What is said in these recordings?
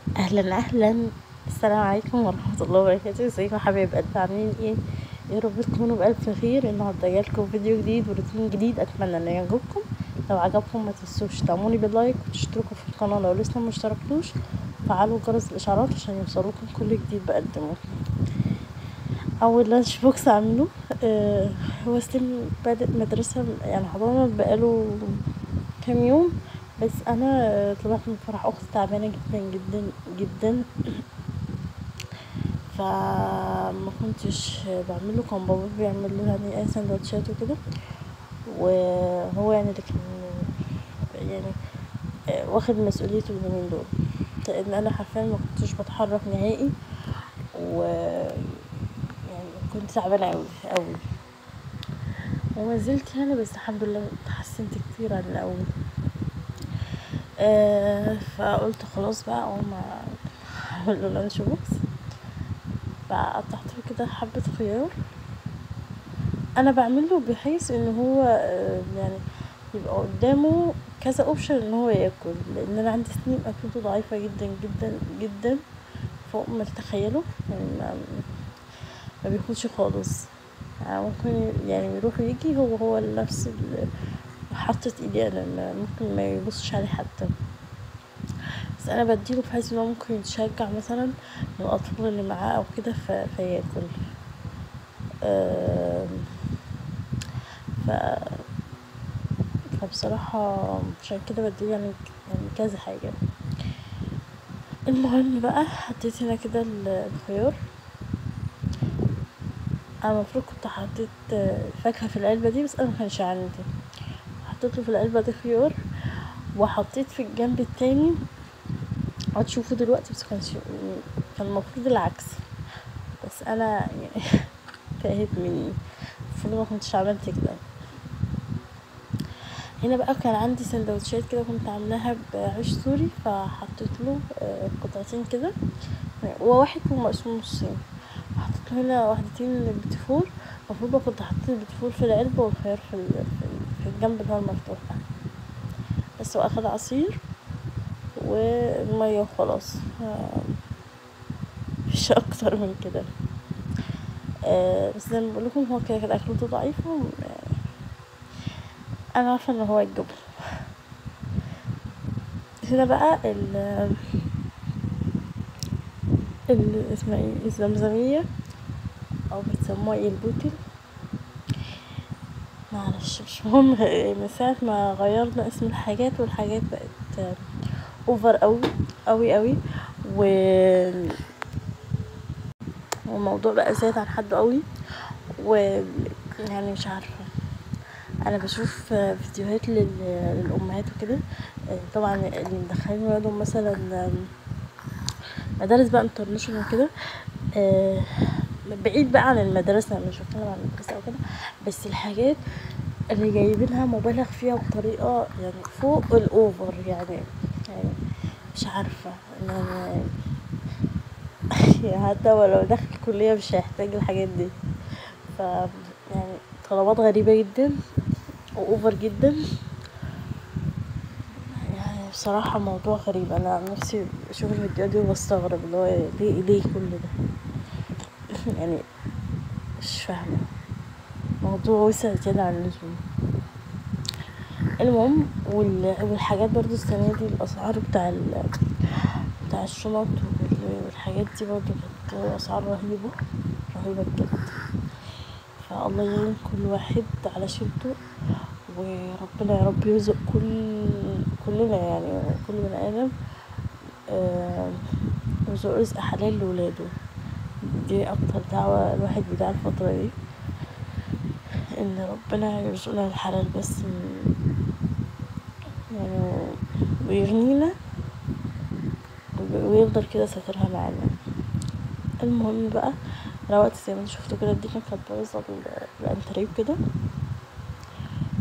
اهلا اهلا، السلام عليكم ورحمة الله وبركاته. ازيكم يا حبايب قلبي؟ عاملين ايه؟ يا رب تكونوا بالف خير. النهارده جايلكم فيديو جديد وروتين جديد، اتمنى انه يعجبكم. لو عجبكم ما تنسوش تدعموني بال like وتشتركوا في القناة لو لسه ما اشتركتوش، وفعلوا جرس الاشعارات عشان يوصلوكم كل جديد بقدمه. اول lunch box اعمله هو سليم بادئ مدرسه، يعني حضانة بقاله كام يوم، بس انا طلعت من فرح اختي تعبانة جدا جدا جدا، فما كنتش بعمله. كان بابا بيعمل له يعني اي سندوتشات وكده، وهو يعني اللي كان يعني واخد مسؤوليته اليومين دول، لان انا حرفيا ما كنتش بتحرك نهائي، و يعني كنت تعبانة قوي قوي، وما زلت يعني، بس الحمد لله اتحسنت كتير عن الاول. فقلت خلاص بقى اقوم اعمل له lunch box. فقطعت له كده حبه خيار، انا بعمله بحيث ان هو يعني يبقى قدامه كذا option ان هو ياكل، لان انا عندي سنين اكلته ضعيفة جدا جدا جدا فوق ما تتخيلوا، يعني ما بياكلش خالص. يعني ممكن يعني يروح ويجي هو نفس حطت ايدي انا، ممكن ما يبصش عليه حتى، بس انا بديله بحيث ان هو ممكن يتشجع مثلا من الاطفال اللي معاه او كده فياكل. ف فبصراحة عشان كده بديله يعني كذا حاجة. المهم بقى حطيت هنا كده الخيار. انا المفروض كنت حطيت فاكهة في العلبة دي، بس انا مكانش عندي. حطيت له في العلبة دي خيار، وحطيت في الجنب التاني هتشوفوا دلوقتي، بس كان المفروض العكس، بس انا يعني تاهت مني، المفروض ما كنتش عملت كده. هنا بقى كان عندي سندوتشات كده كنت عاملاها بعيش سوري، فحطيت له قطعتين كده، وواحد مقسوم نصين. حطيت له هنا واحدتين بتفور، المفروض كنت حطيت البتفور في العلبة والخيار في الجنب اللي هو المفتوح ده، بس. واخد عصير ومية وخلاص، مفيش اكتر من كده. بس زي ما بقولكم هو كده كده اكلته ضعيفة، انا عارفه ان هو الجبن. هنا بقى ال اسمها ايه، الزمزميه او بتسموها ايه، البوتل، معلش مش مهم. من ساعة ما غيرنا اسم الحاجات والحاجات بقت over قوي قوي قوي، والموضوع بقى زاد عن حده قوي، ويعني مش عارفه. انا بشوف فيديوهات للامهات وكده، طبعا اللي مدخلين ولادهم مثلا مدارس بقى international وكده، بعيد بقى عن المدرسة، مش بتكلم عن المدرسة او كده، بس الحاجات اللي جايبينها مبالغ فيها بطريقة يعني فوق ال over، يعني مش عارفه يعني حتى ولو دخل كليه مش هيحتاج الحاجات دي. ف يعني طلبات غريبة جدا و over جدا، يعني بصراحة موضوع غريب. انا نفسي اشوف الفيديوهات دي وبستغرب اللي هو ليه كل ده يعني مش فاهمه، موضوع وسع زيادة عن اللزوم. المهم والحاجات برضو السنة دي الاسعار بتاع الشنط والحاجات دي برضو كانت اسعار رهيبة رهيبة بجد. فالله يعين كل واحد على شيلته، وربنا يا رب يرزق كلنا، يعني كل بني ادم يرزق رزق حلال لولاده. دي اكتر دعوة الواحد بيدعي الفترة دي، ان ربنا يرزقنا الحلال بس يعني ويغنينا ويفضل كده ساترها معانا. المهم بقى روقت زي ما انتوا شفتوا كده، الدنيا كانت بايظة بالانتريه كده.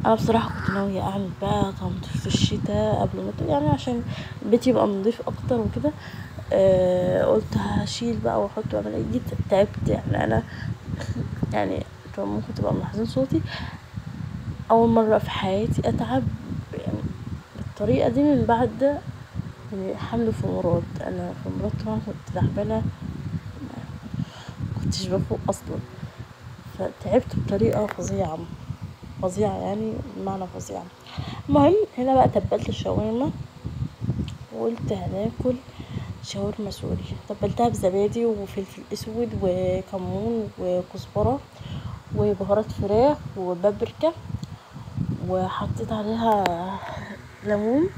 انا بصراحة كنت ناوية اعمل بقى تنظيف في الشتاء قبل ما يعني عشان البيت يبقى نضيف اكتر وكده. قلت هشيل بقى واحط واعمل ايه، جيت تعبت يعني. انا يعني ممكن تبقى ملاحظين صوتي، اول مرة في حياتي اتعب يعني بالطريقة دي من بعد يعني حمل في مراد. انا في مراد طبعا كنت تعبانة، مكنتش بفوق اصلا، فتعبت بطريقة فظيعة فظيعة، يعني بمعنى فظيعة. المهم هنا بقى تبلت الشاورما وقلت هناكل شاورما سوري. تبلتها بزبادي وفلفل اسود وكمون وكزبره وبهارات فراخ وبابريكا، وحطيت عليها ليمون،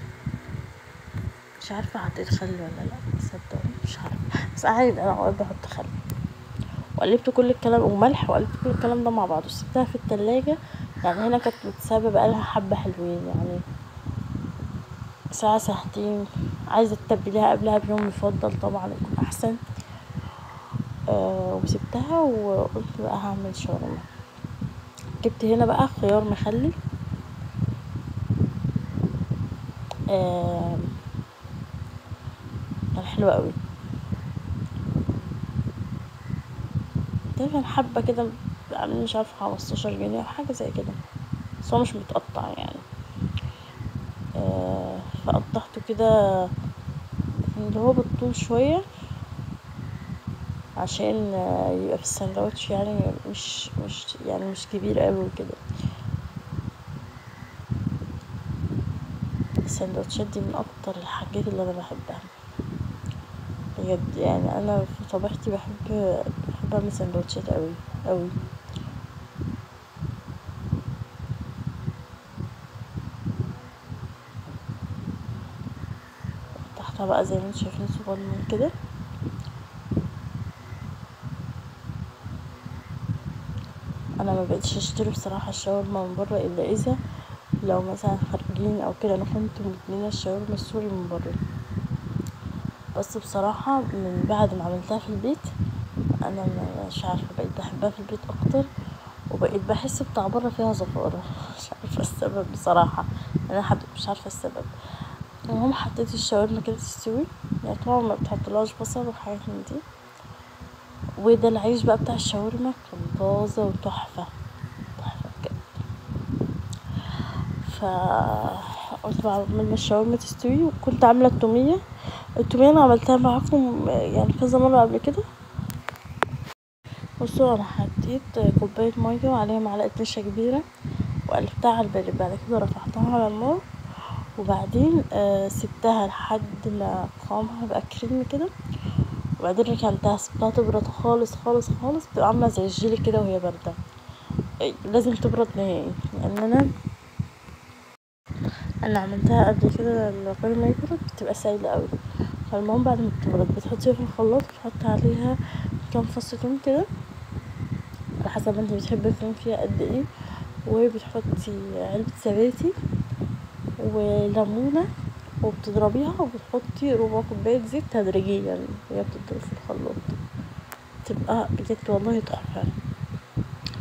مش عارفه حطيت خل ولا لا، تصدقوا مش عارفه، بس عادي انا اوقات بحط خل. وقلبت كل الكلام وملح، وقلبت كل الكلام ده مع بعض وسبتها في التلاجة. يعني هنا كانت متسابه بقالها حبه حلوين، يعني ساعة ساعتين. عايزه تتبليها قبلها بيوم يفضل طبعا يكون احسن. وسبتها وقلت بقى هعمل شاورما. جبت هنا بقى خيار مخلل، كان حلو قوي. تقريبا حبه كده عاملين مش عارفه 15 جنيه او حاجة زي كده، بس هو مش متقطع يعني. فقطعته كده اللي هو بالطول شوية عشان يبقى في السندوتش، يعني مش يعني مش كبير قوي كده. السندوتشات دي من اكتر الحاجات اللي انا بحبها بجد، يعني انا في طبيعتي بحب اعمل سندوتشات قوي قوي. قطعتها بقى زي ما انتم شايفين صغنن كده. انا ما بقتش اشتري بصراحة الشاورما من بره الا اذا لو مثلا خارجين او كده. انا كنت مدمنه الشاورما السوري من بره، بس بصراحة من بعد ما عملتها في البيت انا مش عارفه بقيت بحبها في البيت اكتر، وبقيت بحس بتاع بره فيها زفاره، مش عارفه السبب بصراحة، انا مش عارفه السبب. المهم حطيت الشاورما كده تستوي، يعني طبعا ما بتحطلهاش بصل وحاجات من دي. وده العيش بقى بتاع الشاورما كان طازة وتحفه تحفة بجد. فقلت بقى ما الشاورما تستوي، وكنت عامله التوميه. التوميه انا عملتها معاكم يعني كذا مرة قبل كده. بصوا انا حطيت كوباية مية وعليها معلقه نشا كبيرة وقلبتها على البارد، بعد كده رفعتها على النار، وبعدين سبتها لحد ما قوامها بقى كريمي كده، وبعدين ركنتها سبتها تبرد خالص خالص خالص، بتبقى عامله زي الجيلي كده وهي باردة. لازم تبرد نهائي، لان انا عملتها قبل كده قبل ما يبرد بتبقى سايله قوي. فالمهم بعد ما بتبرد بتحطيها في الخلاط، وتحطي عليها كام فص توم كده على حسب انت بتحبي التوم فيها قد ايه، وبتحطي علبة زبادي وليمونه وبتضربيها، وبتحطي ربع كوباية زيت تدريجيا وهي بتضرب في الخلاط، تبقى بجد والله تحفة.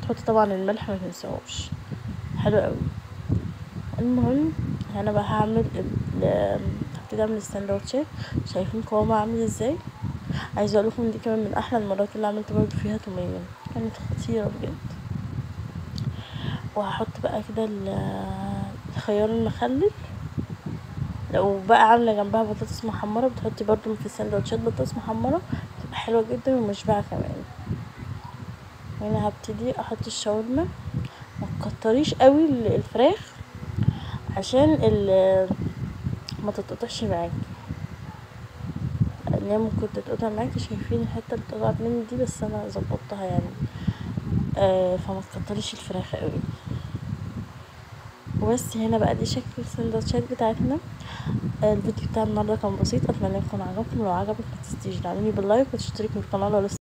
تحطي طبعا الملح ما تنساهوش، حلو قوي. المهم انا بقى هعمل هبتدي اعمل السندوتشات. شايفين قوامها عامل ازاي؟ عايزه اقول لكم دي كمان من احلى المرات اللي عملت برضو فيها توميه، كانت خطيرة بجد. وهحط بقى كده الخيار المخلل. لو بقى عامله جنبها بطاطس محمرة بتحطي برضو في السندوتشات بطاطس محمرة، بتبقى حلوة جدا ومشبعه كمان. هنا هبتدي احط الشاورما. ما تكتريش قوي الفراخ عشان ما تتقطعش معاكي، لان هي ممكن تتقطع معاكي. شايفين الحتة اللي اتقطعت مني دي، بس انا ظبطتها يعني. فما تكتريش الفراخ قوي. وبس هنا بقى دي شكل السندوتشات بتاعتنا. الفيديو بتاع النهارده كان بسيط، اتمنى يكون عجبكم. لو عجبك ما تنسيش تعملي بال like وتشتركي في القناة لو لسه